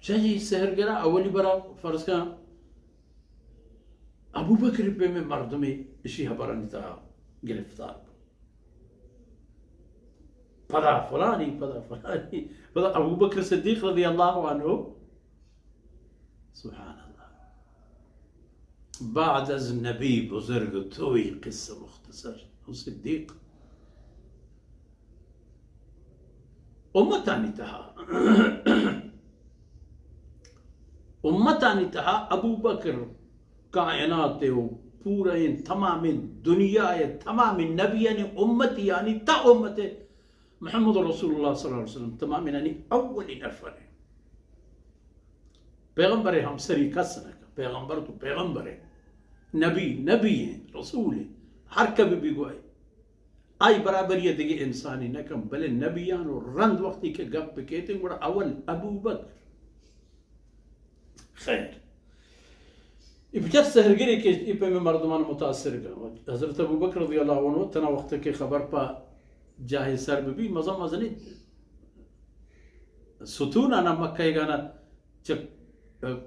چہ اے سحرگرا اولی برا فرض کن ابوبکر پیم مردمے اشی حبرانی تہا گرفتار بو۔ پدا فلانی، پدا فلانی، پدا ابوبکر صدیق رضی اللہ عنہ۔ سبحان اللہ۔ بعد از نبی بزرگ تو اے قصہ مختصر۔ او صدیق امتانی تہا، امتانی تہا ابوبکر کائنات و پورا تمام دنیا، تمام نبیانی امتیانی تا امت محمد رسول اللہ صلی اللہ علیہ وسلم تمامینانی اولی نفر ہے۔ پیغمبر ہمسری کس نہ کن۔ پیغمبر تو پیغمبر ہے، نبی نبی ہیں، رسول ہیں، ہر کبھی بھی گوائے۔ آئی برابری دگہ انسانی نہ کن، بلے نبیان و رند وقتی کہ گپ کیتے گڑا اول ابوبکر۔ خیر، اے بچار سحرگرے کہ اے پیمیں مردمان متاثر کن۔ حضرت ابوبکر رضی اللہ عنہ تنا وقت کہ خبر پہ جاہے سر بہ بی، مزن مزنیں ستونانا مکہ گانا چہ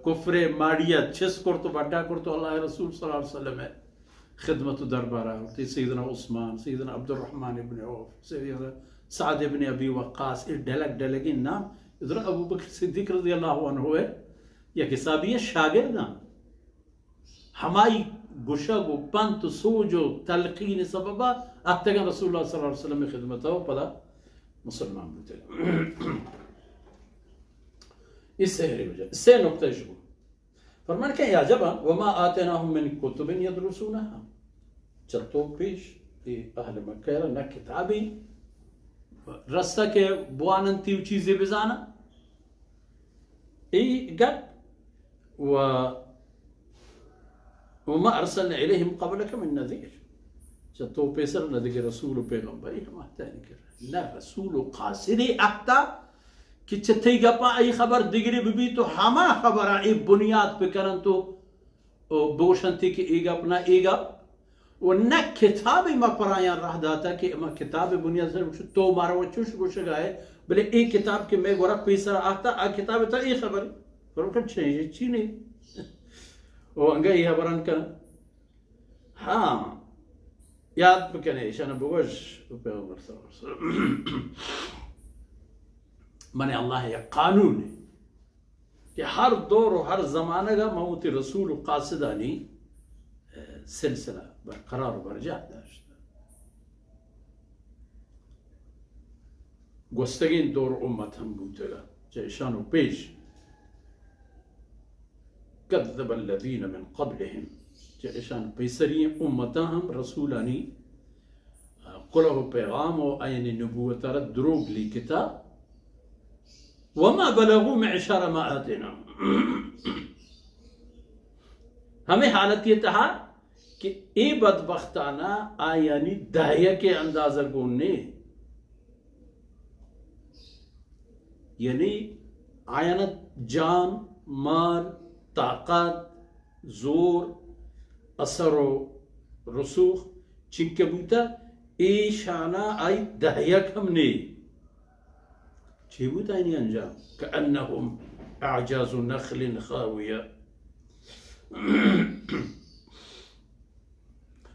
کفر ماڑیا چست کرت و بڈا کرت و اللہ رسول صلی اللہ علیہ وسلم خدمت و دربارا آورت۔ سیدنا عثمان، سیدنا عبدالرحمن ابن عوف، سیدنا سعد ابن ابی وقاص، اے ڈلگ ڈلگیں نام۔ ادھر ابوبکر صدیق رضی اللہ عنہ ہے، یک حسابی شاگرداں۔ ہمائی گشگ و پنت و سوج و تلقین سببا اتگن رسول اللہ صلی اللہ علیہ وسلم خدمتا و پدا مسلمان بوتگ۔ اے سحر وجہ، سے نقطہ شو۔ فرمان کہ عجبا وما آتیناهم من کتب یدرسونها۔ چہ تو پیش اے اہل مکہ را نہ کتابی رستہ کہ بواننتی و چیزے بزانا۔ اے گپ و وما ارسلنا الیہم قبلک من نذیر۔ چہ تو پیسر نہ دگہ رسول و پیغمبری ہم آتانی کر۔ نہ رسول و قاصدے آتا کہ چہ تئی گپا ای خبر دگری ببی تو ہما خبرا ای بنیاد بکنن تو و بگوشنتی کہ اے گپ نہ اے گپ، و نہ کتابے ما پرایاں راہ داتا کہ ما کتاب بنیاد سر بگوش تو مارا و چوش گوشگا ہے، بلے اے کتاب کہ میں گورا پیسر آتا، آ کتاب تا اے خبر۔ پر کن چے، چی نہیں؟ و انگا اے خبران کن۔ ہاں، یاد بکنے، ایشان بگوش، پیغمبر صلی اللہ علیہ وسلم۔ من اللہ یک قانون ہے۔ کہ ہر دور و ہر زمانگا من وتی رسول و قاصدانی، اہ، سلسلہ برقرار و برجاہ داشت۔ گوستگیں دور امت ہم بوتگا، چہ اشان و پیش۔ کذب الذین من قبلهم، چہ اشان پیسری امتاں ہم رسولانی کلہ و پیغام و آیانی نبوت را دروگ لیکتا۔ وما بلغوا معشار ما آتیناهم۔ ہمیں حالتی تہا کہ اے بدبختانا آیانی دہیہ کے اندازہ گون نے، یعنی آیانا جان، مال، طاقت، زور، اثر و رسوخ چنکہ بوتہ، ایشانا آئی دہ یک ہم نے۔ چی بوتہ آیانی انجام؟ کأنهم اعجاز نخل خاویہ۔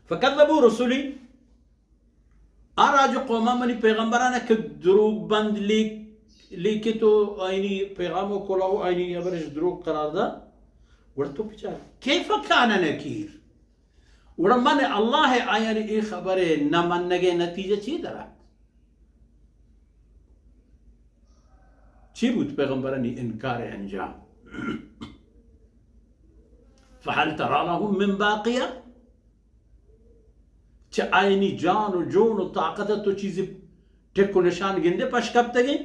فکذبوا رسلی، آ راج و قوماں منی پیغمبرانا کہ دروگ بند لیک، لیکت و آیانی پیغام و کلہ و آیانی ہبرش دروگ قرار دا۔ گڑا تو بچار، کیف کان نکیر؟ گڑا من اللہ آیانی اے خبر نہ منگے نتیجہ چی درات؟ چی بوت پیغمبرانی انکار انجام؟ فهل ترى لهم من باقیہ؟ چہ آیانی جان و جون و طاقت تو چیزی ٹک و نشان گندے پش کپتگیں؟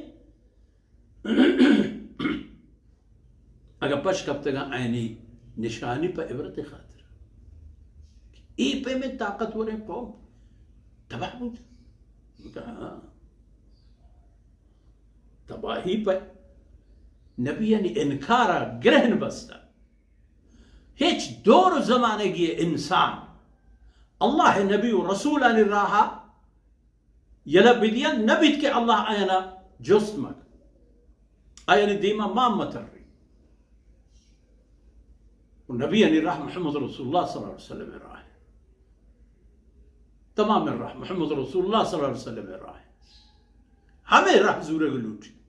اگہ پش کپتگاں آیانی نشانی پہ عبرت خاطر۔ اے پیمیں طاقتوریں قوم تباہ بوت۔ ہاں۔ تباہی پہ نبیانی انکارا گرہن بستہ۔ ہچ دور و زمانگی انسان اللہ نبی و رسولانی راہا یلہ بدیان نبیت کہ اللہ آیانا جست مک، آیانی دیما مان متری۔ و نبیانی راہ محمد رسول اللہ صلی اللہ علیہ وسلم ءِ راہ۔ تمام راہ محمد رسول اللہ صلی اللہ علیہ وسلم ءِ راہ۔ ہمے راہ زورگ لوٹی۔